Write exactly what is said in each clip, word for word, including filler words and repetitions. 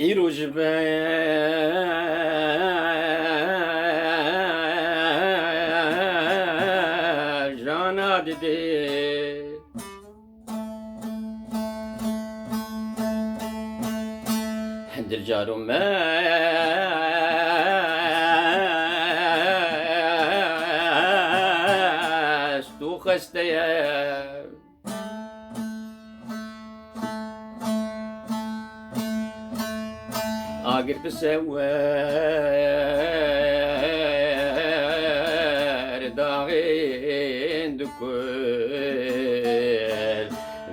Îro ji ber jana didê. Dilcaro mest û xeste ye. Agir bi sewer daxên dikul,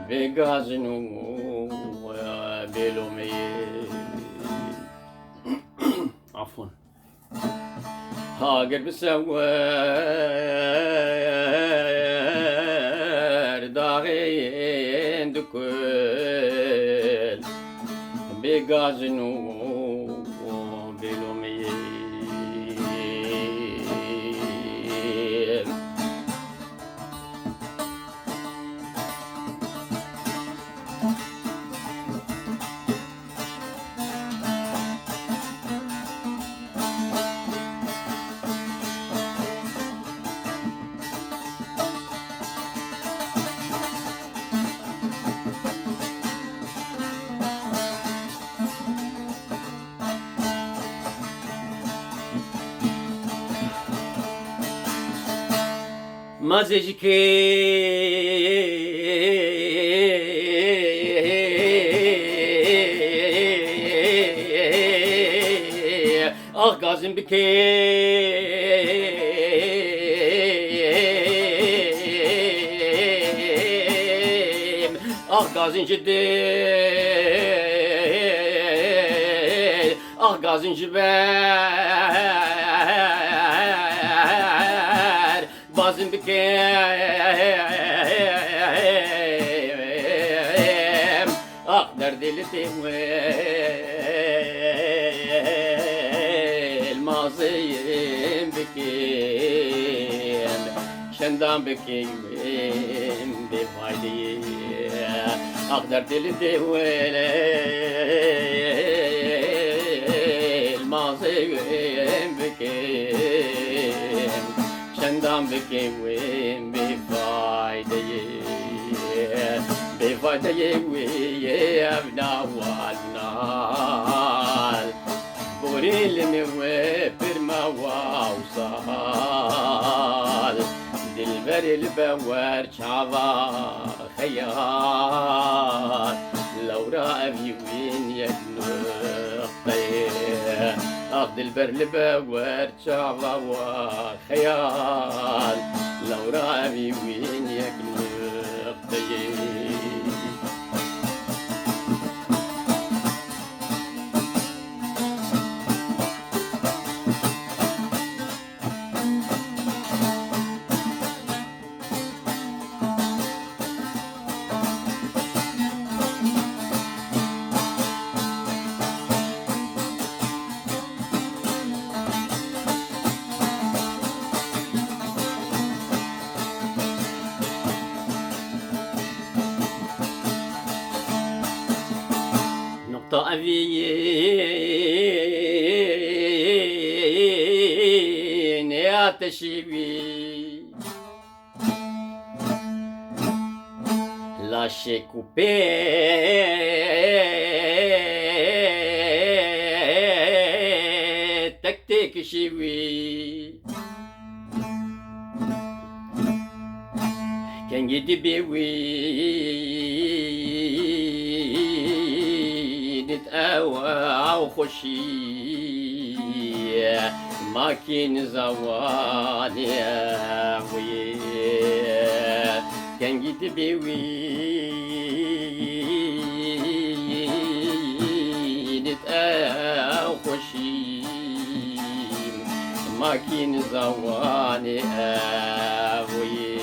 bê gazin û bê lomeyê. Afon. Agir bi sewer daxên dikul, bê gazin û bê lomeyê. Ma zê ji kê ax gazin bikêm, ax gazin ji dê, ax gazin ji ber. Bazin bikêm, ax derdê li tê wel, mazin bikêm, şendan bikêm, bê faydeyê. Ax derdê li tê wel, mazin bikêm. Çendan bike wê bê faydeyê, bê faydeyê wê ev nawal nal. Borî li min wê pir me wawsal. Dilberê li be wer çava xeyal. Lewra evî wîn yek nuqteyê. Ax dilber li be wer çava wa xeyal, lewra evî wîn yek nuqteyê. Nuqta evî nê ateşî wî. Laşê ku pê tek têkişî wî. Kengî dibê wî dit ew, ew xweşî. Makî nizawanê wî. Kengî dibê wî dit ew xweşî. Makî nizawanê ew yê.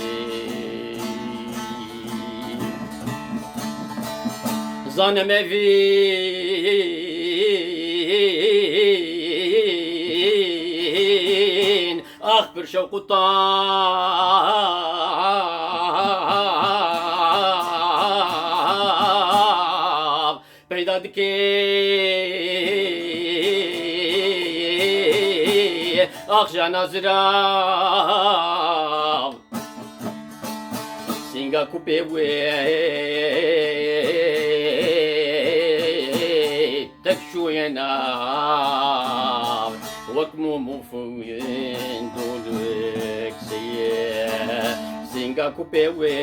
Zanem evîn ax pir şewq û tav. Dadikê axja nazira singa kupê wê tek şûye nav wek mû mûfûyên dolik seye singa kupê wê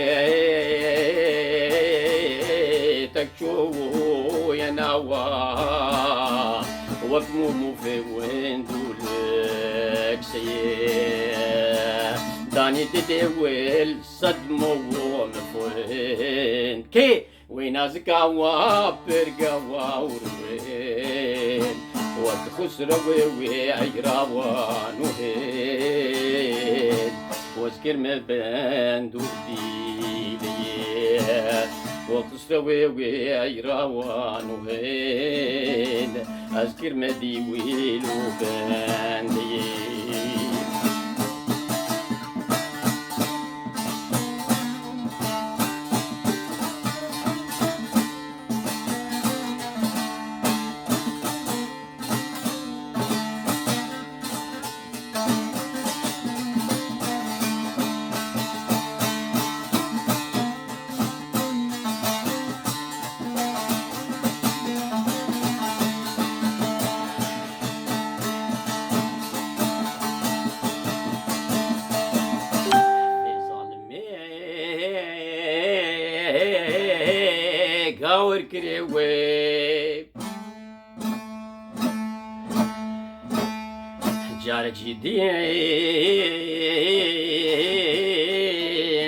tek Çûye nawa wek mû mûfê wendûlik seyê. Danî didê wil sed mo wo mifin. Kê wê nazika wa pirga wa urwên. Wek xusrewê wê eyra wa nuhên. Wezkir me bendû dîliyê. Wek Sewê wê eyrawan û hên, ez kirme dî wîl û bendiyê. Gawir kirê wê. Carek jî din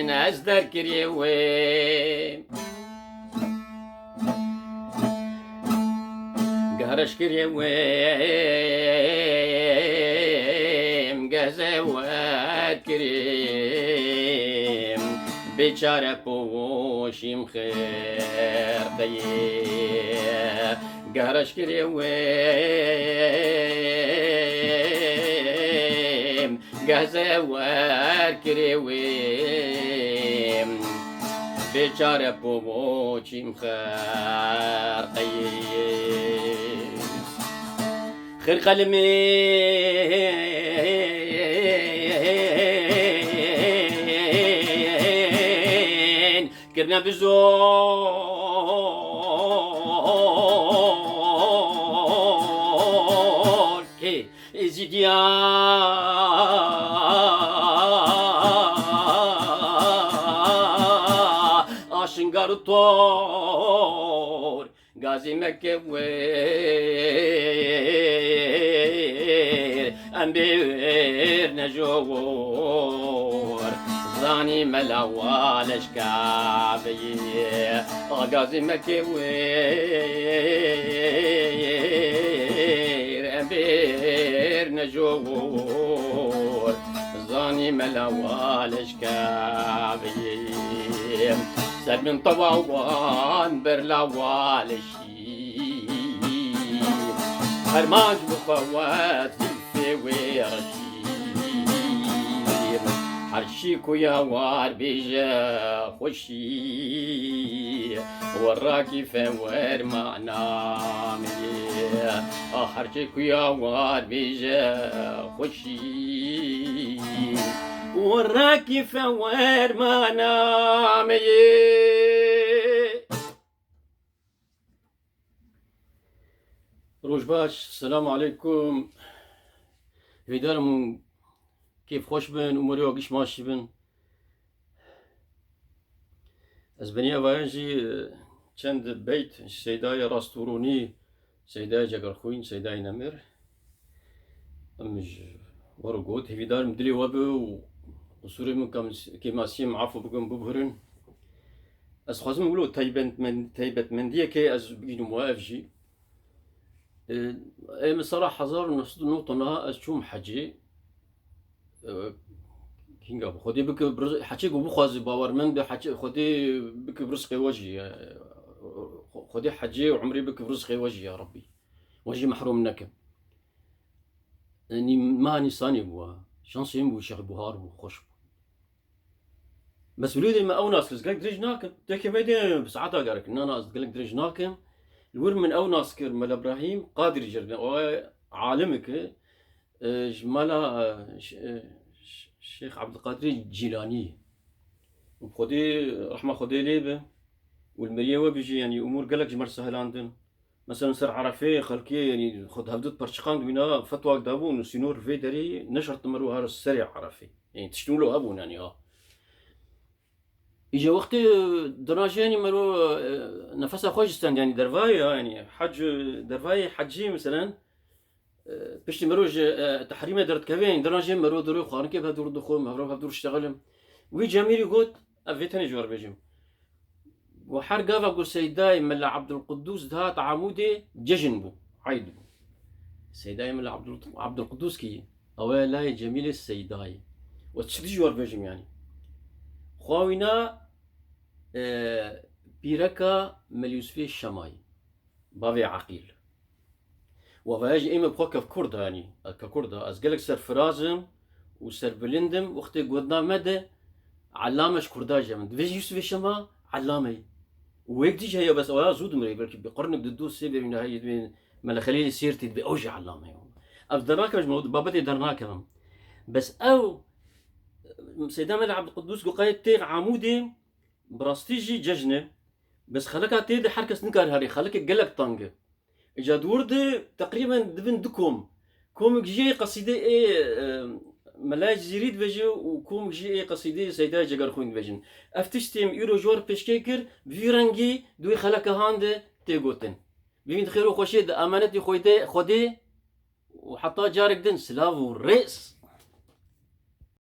ez derkirî wê. Gariş kirî wê, geze wet kirî, bêçare poşîm xêr qeyê. Gariş kirê wê, geze wer kirê wê. Bêçare povoçîm xerqeyê. Xirqelimê kirine bi zor kê Êzîdiya aşingar û tor. Gazî meke wêr, em bêr nejor. Zanî mela waleşka beyê. A gazî meke wêr, em bêr nejor. Zanî mela waleşka beyê. Ser min tewa wan berla waleşî. Hermanc bi xwe wet zîfê wê reşî. Her çî ku ya war bêje xweşî. Wer rakîfe wer mana min. Ah, her çî ku ya war bêje xweşî. Wer rakîfe wer mana min. Roj baş, selamu aleykum. Hêvîdarim kêfxweş bin, umurê we giş maşî bin. Ez beniya vayan jî çend beyt ji Seydayê rast û ronî, Seydayê Cegerxwîn, Seydayê Nemir. Em ji we re got, hêvîdarim dilê we bi û qusûrê min kam-, kêmasiyê min efû bikin, bibûrin. Ez xwazim wilo taybetmen-, taybetmendiyekê ez bigînim we ev jî. Ê, ê min sala hezar û neh sed û newid û neh ez çûm hecê. Ê, kînga bi Xwedê bike bir-, hecê ku bixwaze bawermend be, hecê Xwedê bike bi rizqê we jî, e, Xwedê hecê û umrê bike bi rizqê we jî ya Rebbî. We jî mehrum neke. Yanî meha Nîsanê bû, şansê min bû, Şêx Buhar bû, xweş bû. Bes wilo dê me ew nas kir, ez gelek dirêj nakim. Têkê me dê bi saeta gerek. Na, na, ez gelek dirêj nakim. Li wir min ew nas kir, Mela Ibrahîm Qadirî jê re dibin. O alimekî, e, ji mala, e, ş-, e, ş-, Şêx Ebdulqadirê Cîlanî. Û bi Xwedê, rehma Xwedê lê be. Û li meriyê we bijî, yanî umûr gelek ji me re sehelandin. Mesela ser Erefeyê xelkê, yanî xwe di hevdû diperçiqand, wîna fetwak dabûn û sînor vê derê neşertin mero her serê Erefê. Yanî tiştî wilo hebûn, yanî ha. Îca wextê dirajê, yanî mero, e, nefesa xwe jî stend, yanî dervayê ya, yanî hec, dervayê hecî, meselen, e, piştî mero ji, e, tehrîmê derdikeve, yanî dirajê mero dirê xwanikê bi hevdûr dixwe, mero bi hevdûr diştexilin. Wî Cemîlî got, ev vê tenê ji we re bêjim. Û her gava ku Seydayê Mela Ebdulqudûs dihat Amûdê, cejn bû, eyd bû. Seydayê Mela Abdul-, Abdulqudûs kî ye? Ew e layê Cemîlê Seydayê. Û çi dî ji we re bêjim, yanî? Xwawîna, e, pîreka Mel Yûsifê Şemayî. Bavê Eqîl. Û vaya jî ê me bi xwe kev Kurd, yanî, ez kev Kurd a, ez gelek serfiraz im û serbilind im, wextê got nav me de Ellame ji Kurda jî min. Divê jî Yûsifê Şema Ellame ye. Û wek dî jî heye, bes ew ya zû dimire, belkî bi qurnek di du sê berî wîna heye, divê Mele Xelîlê Sêrtî, divê ew jî Ellame ye. Ev dernakev ji me, babetê dernakevim. Bes ew, Seyda Mele Abdulqudûs Guqayê tê Amûdê, bi rastî jî cejn e. Bes xeleka tê de her kes nikare herê, xelekê gelek tang e. Îca di wir de teqrîben dibin du kom. Komik jî ê qesîdê ê, e, Mela Cizîrî dibêje û komik jî ê qesîdê Seyda Cegerxwîn dibêjin. Ev tiştê min îro ji we re pêşkê kir, bi vî rengî di wê xeleka han de tê gotin. Bivîn di xêr û xweşiyê de, emanetî Xwedê, Xwedê û heta carek din silav û rêz.